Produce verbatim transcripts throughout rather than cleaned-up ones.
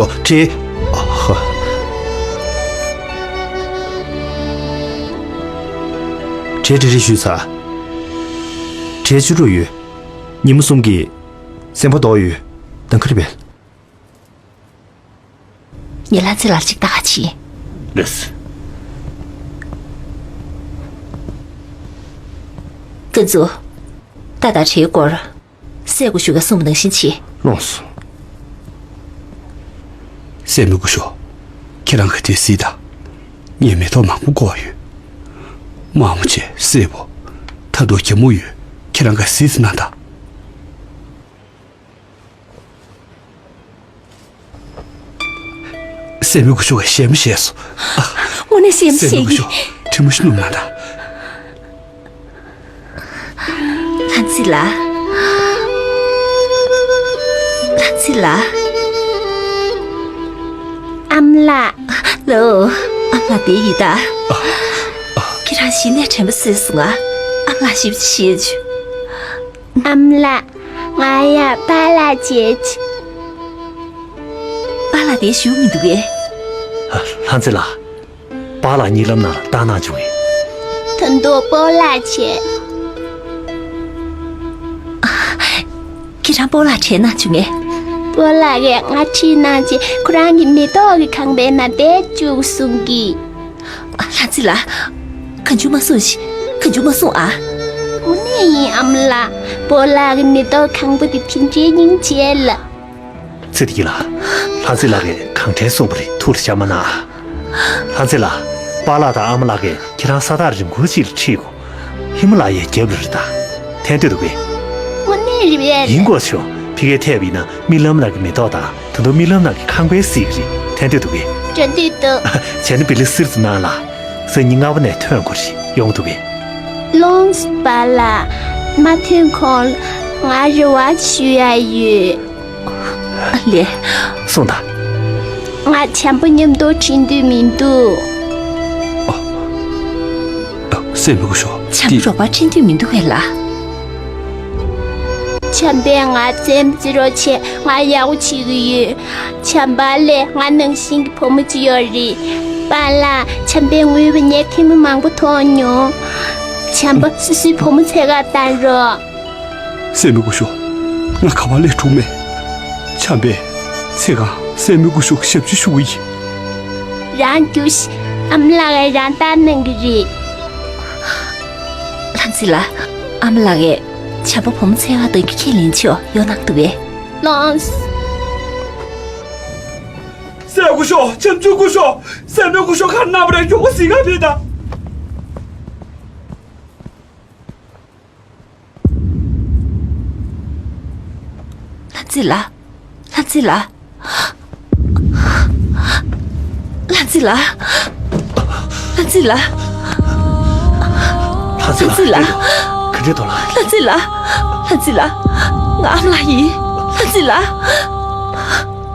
ཨོ། གྲལ། གྲལ་སྒྲིག་རེས་ཞུས་ཚར། གྲལ་བཅུ་དྲུག་ཡོད། ཉིན་མོ་གསུམ་གྱི་སེམས་པ་རྡོག་ཡོད། གདམ་ག་རེད་པས། ངས་ལྷ་རྩེ་ལགས་ཅིག་ལྟ་ག་ཕྱིན། ལགས། ཀུན་རྫོབ། ད་ལྟ་གྲལ་སྐོར། སྲས་སྐུ་ཞབས་ཀྱིས་གསུངས་པ་ནང་བཞིན་བྱེད། ལགས་སོ། སྲས་མོ་སྐུ་ཞབས། ཁྱེད་རང་གིས་དེ་གཟིགས་དང་། ངས་མེ་ཏོག་མང་པོ་བཀོག་ཡོད། དམར་མོ་བྱས་སེར་པོ། ད་དུང་གྱི་མོ་ཡོད། ཁྱེད་རང་གིས་གཟིགས་ཟིན་ན་ད། སྲས་མོ་སྐུ་ཞབས་ཀྱིས་ཞལ་མོ་བཞེས་སོང་། དངོས་གནས་ཞལ་མོ་བཞེས་ཀྱི། སྲས་མོ་སྐུ་ཞབས། དྲི་མ་ཞིག་སྣོམ་ན་ད། ལྷ་རྩེ་ལགས། ལྷ་རྩེ་ལགས། ཨ་མ་ལགས། ལོ། ཨ་མ་ལགས་བསྡད་ཡོད་ད། ཁྱེད་རང་གཞི་ནས་དྲན་པ་གསོས་སོང་ང་། ཨ་མ་ལགས་ཞིབ་ཅིག་བཤད་བྱུང་། ཨ་མ་ལགས། ང་ཡང་པཱ་ལགས་མཇལ་བྱུང་། པཱ་ལགས་འདིར་བཞུགས་མི་འདུག་གས། ལྷ་རྩེ་ལགས། པཱ་ལགས་གཉིད་ལམ་ནང་ལ་བཏང་གནང་བྱུང་ངས། ད་དུང་སྤོ་ལགས་བྱས། ཁྱེད་རང་སྤོ་ལགས་དྲན་གནང་བྱུང་ངས། སྤོ་ལགས་ཀྱིས་ང་ཁྲིད་གནང་རྗེས་ཁོ་རང་གི་མེ་ཏོག་གི་ཁང་པའི་ནང་བསྡད་བཅུག་གསུང་གི། ལྷ་རྩེ་ལགས། གང་བྱུང་མ་གསུང་ཞིག་གང་བྱུང་མ་གསུང་ཨ། དངོས་གནས་ཡིན་ཨ་མ་ལགས། སྤོ་ལགས་ཀྱི་མེ་ཏོག་ཁང་པ་དེ་དེ་འདྲའི་སྙིང་རྗེ་ལ། ཚེ་བདེ་སྐྱིད་ལགས། ལྷ་རྩེ་ལགས་ཀྱིས་གང་དྲན་གསུངས་པ་རེད། ཐུགས་ལ་བཞག་མ་གནང་ཨ། ལྷ་རྩེ་ལགས། པཱ་ལགས་དང་ཨ་མ་ལགས་ཀྱིས་ཁྱེད་རང་ས་ཐག་རིང་པོ་ཅིག་ལ་ཁྲིད་དགོས། ཧི་མ་ལ་ཡའི་རྒྱབ་ལ་རེད་ད། ཐན་ལྟོས་འདུག་གས། དངོས་གནས་རེད་པས། ཡིན་དགོས་ཆོག་ཕ་གིར་ཐད་པ་ཡིན་ན་རྨི་ལམ་ནང་གི་མེ་ཏོག་དང་། ད་དུང་རྨི་ལམ་ནང་གི་ཁང་པའི་གཟིགས་རེད། ཐན་ལྟོས་འདུག་གས། ཐན་ལྟོས་འདུག་བྱས་ན་བི་ལི་གསེར་དུ་གནང་ལ། སང་ཉིན་སྔ་པོ་ནས་ཐོན་དགོས་རེད། ཡོང་འདུག་གས། ལོངས་པ་ལ། མ་ཐོན་གོང་ང་རེ་བ་ཞུ་ཡ་ཡོད། ཨ་ལས། གསུངས་དང་། ང་བྱམས་པ་མཉམ་དུ་འཁྲིད་འདོད་མི་འདུག་སྲས་མོ་སྐུ་ཞབས། བྱམས་པ་རོགས་པ་འཁྲིད་འདོད་མི་འདུག་གས་ལགས། བྱམས་པས་ང་བཙན་བརྩི་རོགས་བྱས། ང་ཡག་པོ་བྱེད་ཀྱི་ཡོད། བྱམས་པ་ལ་ང་ནང་བཞིན་གྱི་བུ་མོ་གཅིག་ཡོད་རེད། པཱ་ལགས། བྱམས་པས་ངུས་པ་ངས་ཐེངས་མ་མང་པོ་མཐོང་མྱོང་། བྱམས་པ་སོ་སོའི་བུ་མོ་འཚོལ་ག་བཏང་རོགས། སྲས་མོ་སྐུ་ཞབས། ང་ག་པར་སླེབས་ཐུབ་མེད། བྱམས་པས་ཚེ་གང་སྲས་མོ་སྐུ་ཞབས་ཞབས་ཕྱི་ཞུ་གི་ཡིན། རང་རྒྱུགས་ཤིག་ཨ་མ་ལགས་ཀྱིས་རང་ལྟ་གནང་གི་རེད། ལྷ་རྩེ་ལགས། ཨ་མ་ལགས་ཀྱིས་བྱམས་པ་བུ་མོ་འཚོལ་ག་གཏོང་རྒྱུ་ཁས་ལེན་ཆོག་ཡོང་གནང་འདུག་གས། ལོངས། སྲས་སྐུ་ཞབས། བྱམས་ཆུང་སྐུ་ཞབས། སྲས་མོ་སྐུ་ཞབས་ག་རེ་གནང་བ་རེད། མགྱོགས་པོ་གཟིགས་ག་ཕེབས་དང་། ལྷ་རྩེ་ལགས། ལྷ་རྩེ་ལགས། ལྷ་རྩེ་ལགས། ལྷ་རྩེ་ལགས། ལྷ་རྩེ་ལགས། ལྷ་རྩེ་ལགས། ག་འདྲས་འདུག་ལགས། ལྷ་རྩེ་ལགས། ལྷ་རྩེ་ལགས། ང་ཨ་མ་ལགས་ཡིན། ལྷ་རྩེ་ལགས།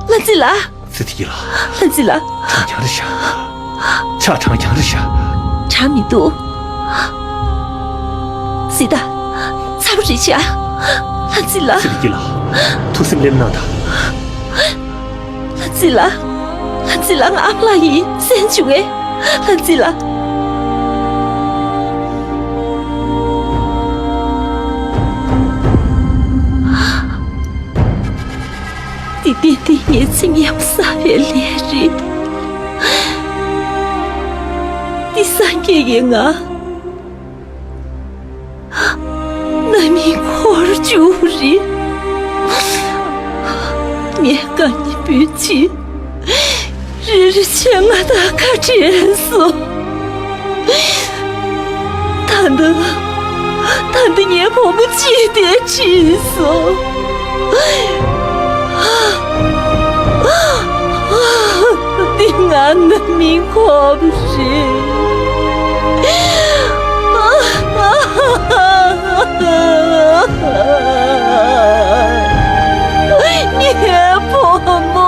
ལྷ་རྩེ་ལགས། ཚེ་བདེ་སྐྱིད་ལགས། ལྷ་རྩེ་ལགས། གྲང་རྐྱང་རེད་ཤག་ཕྱག་གྲང་རྐྱང་རེད་ཤག་གྲང་མི་འདུག་གཟིགས་དང་། ཚ་པོ་རེད་ཤག་ལྷ་རྩེ་ལགས། ཚེ་བདེ་སྐྱིད་ལགས། ཐུགས་སེམས་སླེབས་གནང་དང་། ལྷ་རྩེ་ལགས། ལྷ་རྩེ་ལགས། ང་ཨ་མ་ལགས་ཡིན། གསན་བྱུང་ངས། ལྷ་རྩེ་ལགས། འདི་ཏན་ཏན་ངའི་ཚེ་སྔོན་བསགས་པའི་ལས་རེད། འདི་སངས་རྒྱས་ཀྱིས་ང་རྣམ་སྨིན་འཁོར་བཅུག་རེད། ངས་དགའ་ཉེ་འབུལ་ཕྱིན། རེ་རེ་བཞིན་ང་དང་ཁ་བྲལ་སོང་། ད་ལྟ། ད་ལྟ་ངའི་བུ་མོ་གཅིག་དེ་ཁྲིད་སོང་། འདི་ང་རྣམ་སྨིན་འཁོར་བ་རེད། ངའི་བུ་མོ།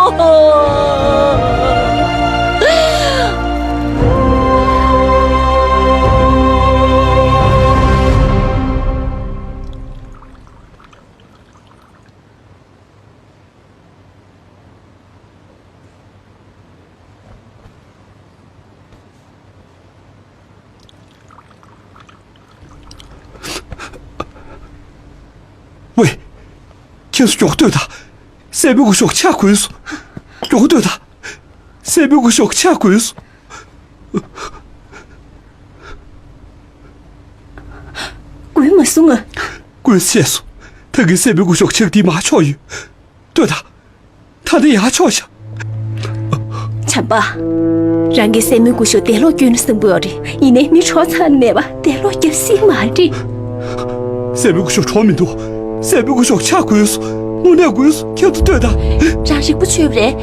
ཁྱེད་ཚོ་མགྱོགས་སྡོད་དང་། སྲས་མོའི་སྐུ་གཞོགས་ཆག་དགོས་སོ། མགྱོགས་སྡོད་དང་། སྲས་མོའི་སྐུ་གཞོགས་ཆག་དགོས་སོ། དགོས་མ་སོང་ང་། དགོས་ཤེས་སོ། ད་གིན་སྲས་མོའི་སྐུ་གཞོགས་ཆག་དེ་མ་ཆོག་ཡོད། ལྟོས་དང་། ད་ནི་ཡག་ཆོག་ཤག་བྱམས་པ། རང་གི་སྲས་མོའི་སྐུ་གཞོགས་དེ་ལོག་སྐྱོན་ན་བཟང་པོ་ཡོད་རེད། ཡིན་ནའི་མི་གྲོངས་ཚར་ནས་པ་དེ་ལོག་རྒྱབ་སྲིད་མ་རེད། སྲས་མོའི་སྐུ་གཞོགས་གྲོངས་མི་འདུག་སྲས་མོའི་སྐུ་གཞོགས་ཆག་དགོས་སོ། དངོས་གནས་དགོས་སོ། ཁྱེད་ཚོ་ལྟོས་དང་། རང་རིག་པ་ཆོད་པ་རེད།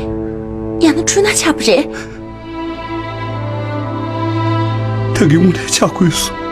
ཡང་ན་འཁྲུལ་སྣང་ཆགས་པ་རེད། ད་གིན་དངོས་གནས་ཆག་དགོས་སོ།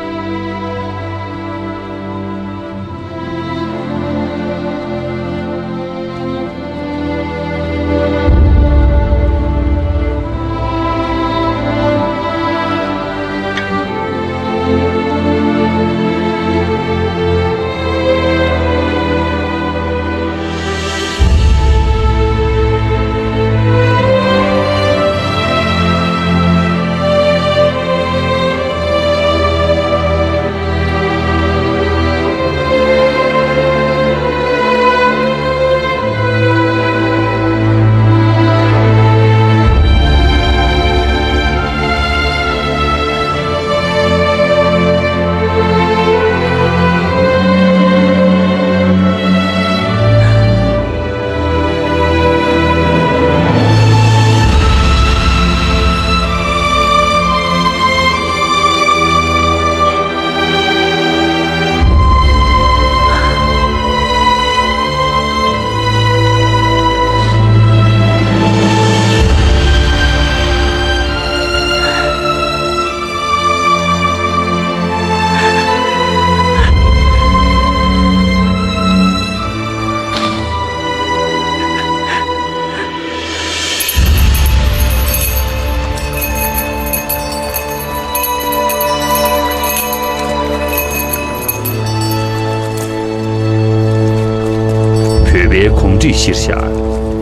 བོད་པའི་གོམས་འདྲིས་གཞིར་བཞག་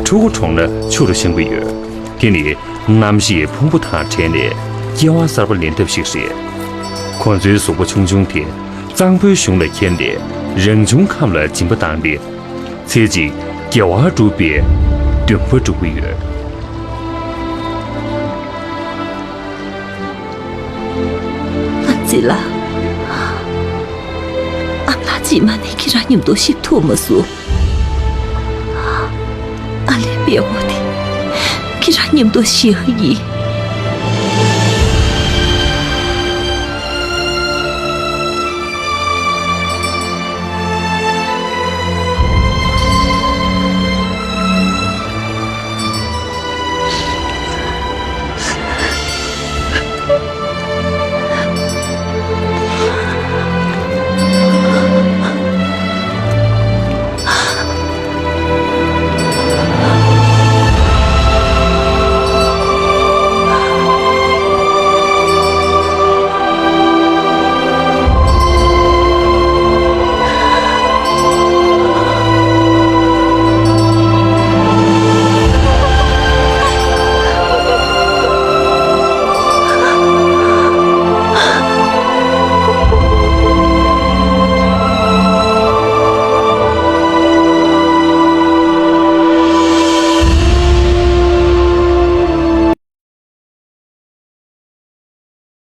ཕྲུ་གུ་གྲོངས་ན་ཆུ་རུ་བཞེངས་པ་ཡོད། དེ་ནི་རྣམ་ཤེས་ཕུང་པོ་དང་བྲལ་ནས་སྐྱེ་བ་གསར་པ་ལེན་ཐབས་ཤིག་རེད། ཁོ་ཚོའི་གཟུགས་པོ་ཆུང་ཆུང་དེ་གཙང་པོའི་གཞུང་ལ་ཁྱེར་ནས་རང་བྱུང་ཁམས་ལ་སྦྱིན་པ་བཏང་སྟེ། ཚེ་གཅིག་དགེ་བ་སྒྲུབ་པའི་འདུན་པ་སྒྲུབ་ཀྱི་ཡོད། ཨ་ཙི་ལགས། ཨ་མ་རྗེས་མ་ནས་ཁྱེད་རང་མཉམ་དུ་གཤིབ་ཐུབ་མ་སོང་། ཨ་ལས་པའི་འོ་དེ་ཁྱེད་རང་མཉམ་དུ་ཤི་ཡ་ཡིན།